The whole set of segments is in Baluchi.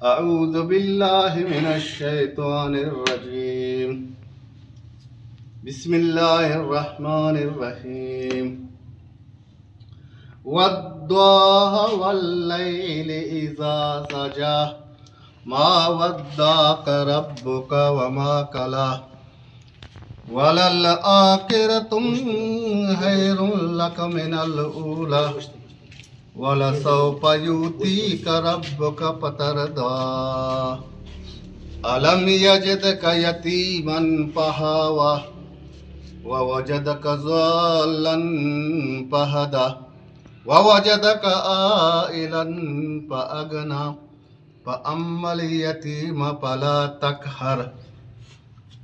أعوذ بالله من الشيطان الرجيم. بسم الله الرحمن الرحيم. والضحى والليل إذا سجى. ما ودعك ربك وما قلى. وللآخرة خير لك من الأولى. ولسوف يعطيك ربك فترضى. ألم يجدك يتيما فآوى. ووجدك ضالا فهدى. ووجدك عائلا فأغنى. فأما اليتيم فلا تقهر.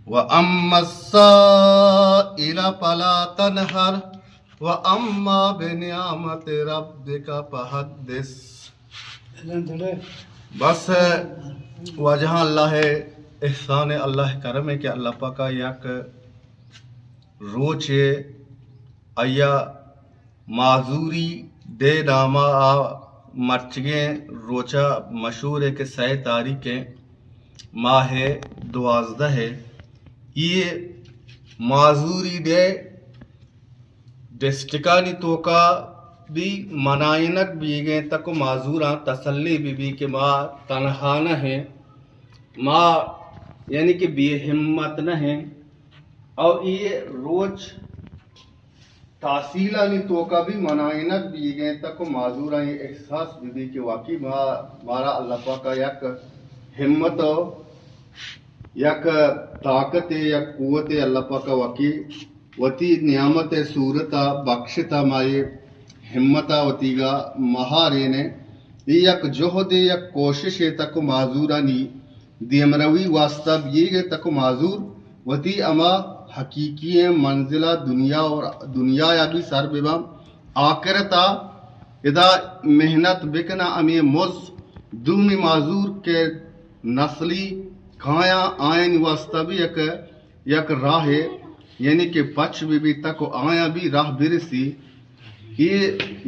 وأما السائل فلا تنهر. وأما بنعمة ربك فحدث. بس واجہاں، اللہ ءِ احسان ءُ اللہ ءِ کرم ءَ کہ اللہ پاک ءَ یک روچے آئی ءَ معذوری ڈے نام ءَ آ مرچگیں روچ ءَ مشہور ءَ کہ سئے تاریخ ءَ ماہ ءِ دوازدہ ءَ، اے معذوری ڈے ڈسٹرکٹانی توکا بھی منائینگ بیگ ءَ انت تاکہ معذوراں تسلی بہ بی کہ ما تنہا نہ ایں، ما یعنی کہ بے ہمت نہ ایں۔ او اے روچ تحصیلانی توکا بھی منائینگ بیگ ءَ انت تاکہ معذوراں اے احساس بہ بی کہ واقعی ما، مارا اللہ پاک ءَ یک ہمت ءُ یک طاقت ءُ یک قوت ءَ اللہ پاک ءَ واقعی وتی نعمت ءِ صورت ءَ بخشتہ، ما اے ہمت ءَ وتیگا مہارین ایں۔ اے یک جہدے، یک کوششے تاکہ معذورانی دیمروی واسطہ بیگ ءَ تاکہ معذور وتی ہما حقیقی ئیں منزل ءَ دنیا اور دنیا ءَ بھی سر بہ باں، آخرت ءَ ادا محنت بکناں۔ ہمے مز دومی معذور کہ نسلی کایاں، آیانی واسطہ بھی یک، یک راہے، یعنی کہ پچ بہ بیت تاکہ آیاں بھی راہ برسی۔ اے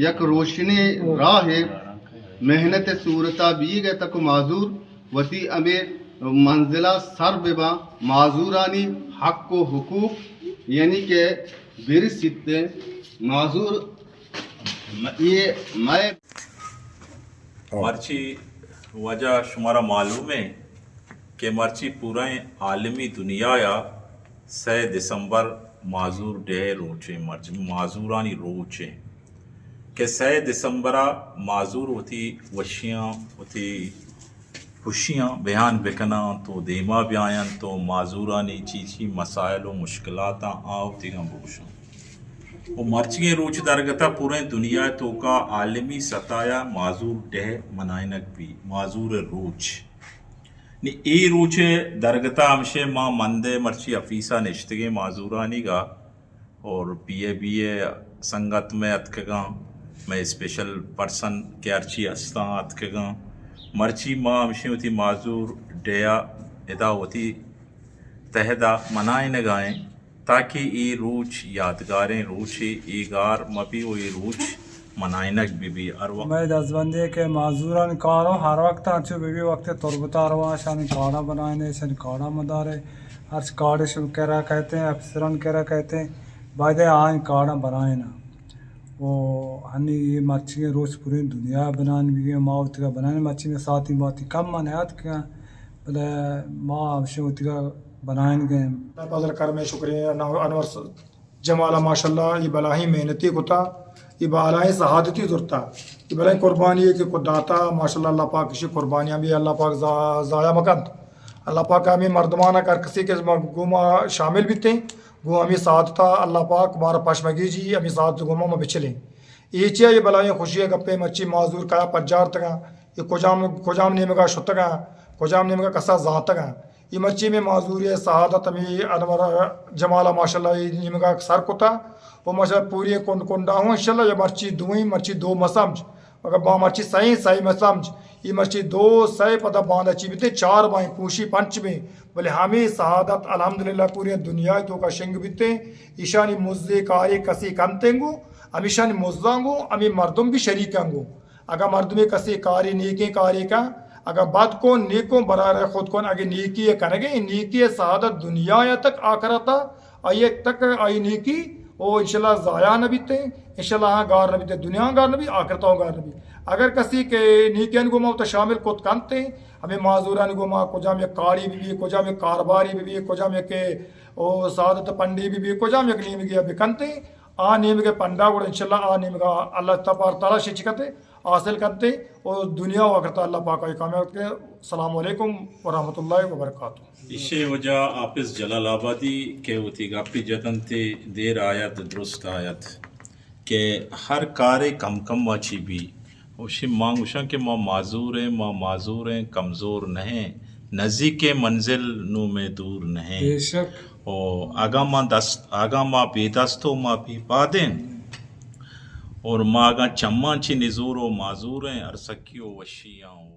یک روشنیں راہے، محنت ءِ صورت ءَ بیگ ءَ تاکہ معذور وتی ہمے منزل ءَ سر بہ باں، معذورانی حق ءُ حقوق یعنی کہ برسیت۔ معذور م-، اے مئے مرچی وجہ شمارا معلوم ایں کہ مرچی پورئیں عالمی دنیا ءَ سئے دسمبر معذور ڈے روچ ایں، مرچی معذورانی روچ ایں کہ سئے دسمبر ءَ معذور وتی وشیاں، وتی خوشیاں بیان بکناں تو دیما بیاینت تو معذورانی چی چی مسائل ءُ مشکلاتاں آ وتیگاں بگوشاں۔ ءُ مرچیگیں روچ درگت ءَ پوریں دنیا ءِ توکا عالمی سطح ءَ معذور ڈے منائینگ بی، معذور روچ۔ نی اے روچ ءِ درگت ءَ ہمشے ما مند ءَ مرچی آفیس ءَ نشتگیں معذورانی گا اور پی اے بی ءِ سنگت مئے اتکگاں، مئے اسپیشل پرسن کہ ہرچی ہستاں اتکگاں۔ مرچی ما ہمشے وتی معذور ڈے ءَ ادا وتی تہدا منائینگا ایں تاکہ اے روچ یادگاریں روچے، اے گار مہ بی ءُ اے روچ منائینگ بہ بی ہر وقت۔ مئے دزبندی کہ معذورانی کارو ہر وقت انچو بہ بی، وقت تربتا رواں، اشانی کارڈاں بنائینے، اشانی کارڈاں مدارے، ہرچ کارڈے شما کرا کہتے ہیں، افسران کرا کہتے ہیں، باید آئیں کارڈاں بنائینا۔ و ہنی اے مرچیگیں روچ پوریں دنیا بنان بیگیں، ما وتیگا بنائیں، مرچیگیں ساعتی ماتی کم ما نیاتکگاں، بلے ما ہمشی وتیگا بنائینگیں۔ فضل کرم شکریہ انور جمال ءَ ماشاءاللہ اے بلاہیں محنتے کتا، اے بلاہیں شہادتے زرتا، اے بلاہیں قربانی کہ کت داتا، ماشاءاللہ اللہ پاک اشی قربانیاں بھی اللہ پاک ضا-، ضائع مکنت۔ اللہ پاک ہمیں مردمانا ہر کسی کہ گوما شامل بیتیں، گوں ہمیں سعادتا اللہ پاک مارا پشمگی جی، ہمیں سعادت گوما ما بچلیں۔ اے چیا اے بلاہیں خوشی ءِ گپے مرچی معذور کیا پجارتگاں، اے کجام، کجام نیمگا شتگاں، کجام نیمگا کسا زانتگاں۔ اے مرچی میں معذوری ءِ سعادت ہمیں انور جمال ءَ ماشاءاللہ اے نیمگا سر کتا و ماشاءاللہ پوری کنڈ کنڈا ہوں انشاءاللہ یا مرچی دوئیں مرچی دو مسمج، مگر با مرچی سئیں سئیں مسمج، اے مرچی دو سئے پدا باندا چی بیتے چار بائیں کوشی پنچ بیں، بلے ہمیں سعادت الحمدللہ پوری دنیا توکا شنگ بیتے۔ ایشانی مزے کارے کسی کمتیں گو، ہمیشانی مزاں گو، ہمیں مردم بھی شریکاں گو۔ اگاں مردمے کسے کارے نیکیں کارے کن، اگاں بد کن، نیک کن، برار خود کن، اگہ نیکی ء کنگے، نیکی ء سعادت دنیا ء تک آخرت ء آئی ء تک آئی نیکی او انشاءاللہ ضائع نہ بیت، انشاءاللہ آہاں گار نہ بیت، دنیا گار نہ بیت، آخرت ء گار نہ بیت۔ اگر کسی کہ نیکیانی گوما وتا شامل کت کنت، ہمیں معذورانی گوما کجام یک کاری بہ بی، کجام یک کارباری بہ بی، کجام یک او سعادت پنڈی بہ بی، کجام یک نیمگی بکنت، آ نیمگ پنڈا گڑا انشاءاللہ آ نیمگا اللہ تبارک تعالی شچ کنت، حاصل کنت و دنیا و آخرت اللہ پاک آئی کامیاب کنت۔ السلام علیکم ورحمۃ اللہ وبرکاتہ۔ ایشی وجہ حافظ جلال آبادی کہ وتی گپی جتنت، دیر آیت درست آیت کہ ہر کارے کم کم واچی بی۔ اوشی ما گوشاں کہ ما معذور ہیں، ما معذور ہیں، کمزور نہیں، نزدیک منزل نوں میں دور نہیں۔ بے شک۔ او اگاں ما دست، اگاں ما بے دست و ما بے پادیں، اور ما اگاں چماں چی نزور و معذور ہیں، ہر سکی و وشیاں و